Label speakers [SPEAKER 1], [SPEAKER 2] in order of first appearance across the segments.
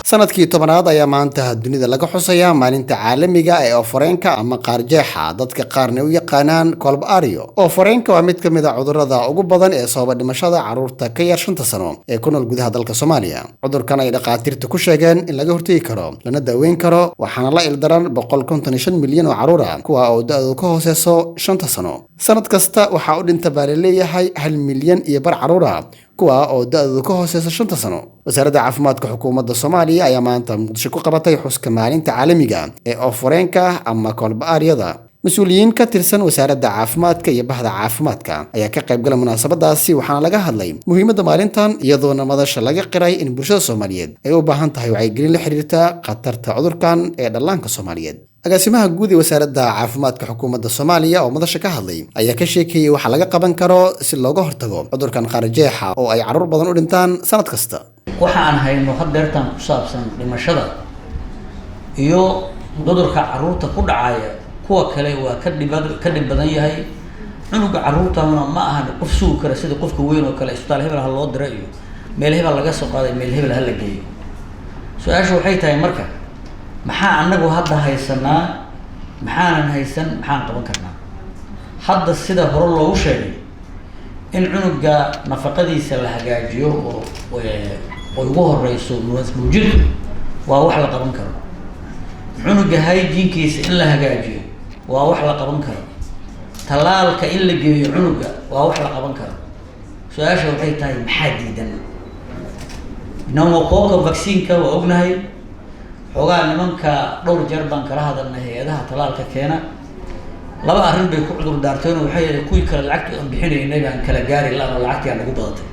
[SPEAKER 1] Sanadkii 10aad ayaa maanta dunida laga xusayaa maalinta caalamiga ee oofareenka ama qaarjeexa, dadka qaarna u yaqaanaan kolb-ario. Oofareenka waa mid ka mid a cudurrada ugu badan ee sababa dhimashada carruurta ka yar 5ta sano ee ku nool gudaha dalka Soomaaliya. Cudurkan ay dhakhaatiirtu ku sheegeen in laga hortegi karo lana daaweyn karo, waxaana la ildaran 155 milyan oo carruur ah, kuwa oo da-doodu ka hooseyso 5ta sano. Sanad kasta waxaa u dhinta baa laleeyahay 1.5 milyan carruur ah, kuwa oo da-doodu ka hooseysa 5ta sano. Wasaaradda Caafimaadka xukuumadda Soomaaliya ayaa maanta Muqdisho ku qabatay xuska maalinta caalamiga ee oofareenka ama koolba-aaryada. Mas-uuliyiin ka tirsan wasaaradda caafimaadka iyo bahda caafimaadka ayaa ka qaybgala munaasabadaasi, waxaana laga hadlay muhiimadda maalintan, iyadoona madasha laga qiray in bulshada Soomaaliyeed ay u baahan tahay wacyigelin la xiriirta khatarta cudurkan ee dhallaanka Soomaaliyeed. Agaasimaha guud ee Wasaaradda Caafimaadka xukuumadda Soomaaliya oo madasha ka hadlay ayaa ka sheekeeyey waxa laga qaban karo si looga hortago cudurkan qaarjeexa oo ay carruur badan u dhintaan sanad kasta.
[SPEAKER 2] Waxa aan hayno haddeertan ku saabsan dhimashada iyo cudurka carruurta ku dhacaya, kuwa kale waa ka dhib badan yahay. Cunuga carruurtana ma ahan qof sugi kara sida qofka weyn oo kale, isbitaal hebel ha loo diro iyo meel hebel laga soo qaaday, meel hebel ha la geeyo. Su-aasha waxay tahay marka, maxaa anagu hadda haysanaa, maxaanan haysan, maxaan qaban karnaa hadda? Sida hore loogu sheegay, in cunuga nafaqadiisa la hagaajiyo oo ay ugu horeyso nuujintu waa wax la qaban karo. Cunuga hygiene-kiisa in la hagaajiyo waa wax la qaban karo. Tallaalka in la geeyo cunuga waa wax la qaban karo. Su-aasha waxay tahay, maxaa diidan? Pneumococcal vaccine-ka waa ognahay. Xoogaa nimanka dhowr jeer baan kala hadalnay hay-adaha tallaalka keena. Laba arrin bay ku cudur daarteen. Waxay yihi kuwii kale lacagta aan bixinaynay baan kala gaari la-an oo lacagtii aan ugu badatay.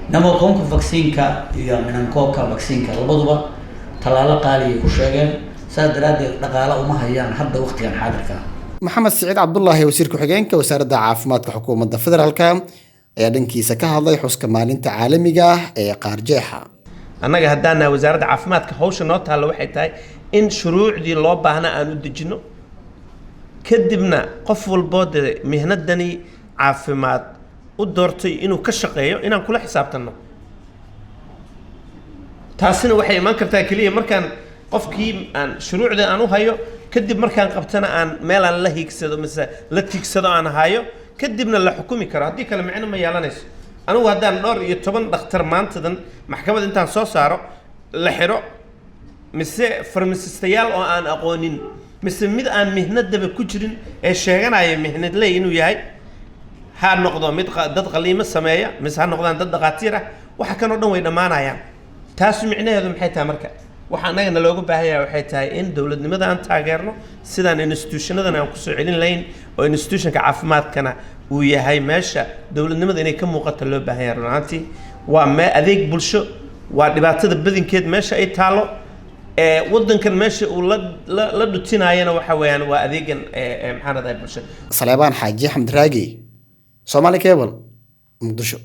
[SPEAKER 2] Pneumococcal vaccine-ka iyo meningococcal vaccine-ka labaduba tallaalo qaaliyay ku sheegeen, saas daraaddeed dhaqaale uma hayaan hadda waqtigan xaadirka ah.
[SPEAKER 1] Maxamed Siciid Cabdulaahi, wasiir ku-xigeenka Wasaaradda Caafimaadka xukuumadda federaalka, ayaa dhankiisa ka hadlay xuska maalinta caalamiga ah ee qaarjeexa.
[SPEAKER 3] Annaga haddaan nahay wasaaradda caafimaadka, hawsha noo taalla waxay tahay in shuruucdii loo baahnaa aan u dejino, kadibna qof walboo dee mihnadani caafimaad u doortay inuu ka shaqeeyo inaan kula xisaabtanno. Taasina waxay imaan kartaa keliya markaan qofkii aan shuruucda aan u hayo, kadib markaan qabtana aan meel aan la hiigsado mise la tiigsado aan hayo, kadibna la xukumi karo. Haddii kale micno ma yeelanayso. Anigu haddaan dhowr iyo toban dhakhtar maantadan maxkamad intaan soo saaro la xiro, mise farmasistayaal oo aan aqoonin, mise mid aan mihnadaba ku jirin ee sheeganaya mihnadley inuu yahay, ha noqdo mid dad qaliimo sameeya mise ha noqdaan dad dhaqaatiir ah, waxa kan oo dhan way dhammaanayaan. Taasu micnaheedu maxay tahay marka? Waxa annagana looga baahan yahay waxay tahay in dowladnimada aan taageerno, sidaan institutionadan aan kusoo celin lahayn, oo institutionka caafimaadkana uu yahay meesha dowladnimada inay ka muuqato loo baahan yahay. Run ahaantii waa mee adeeg bulsho, waa dhibaatada badinkeed meesha ay taalo ee waddankan meesha uu la dhutinaayana waxa weeyaan waa adeegan ee maxaan raday bulshada.
[SPEAKER 1] Saleebaan Xaaji Axmed Raagi, Somali Cable, Muqdisho.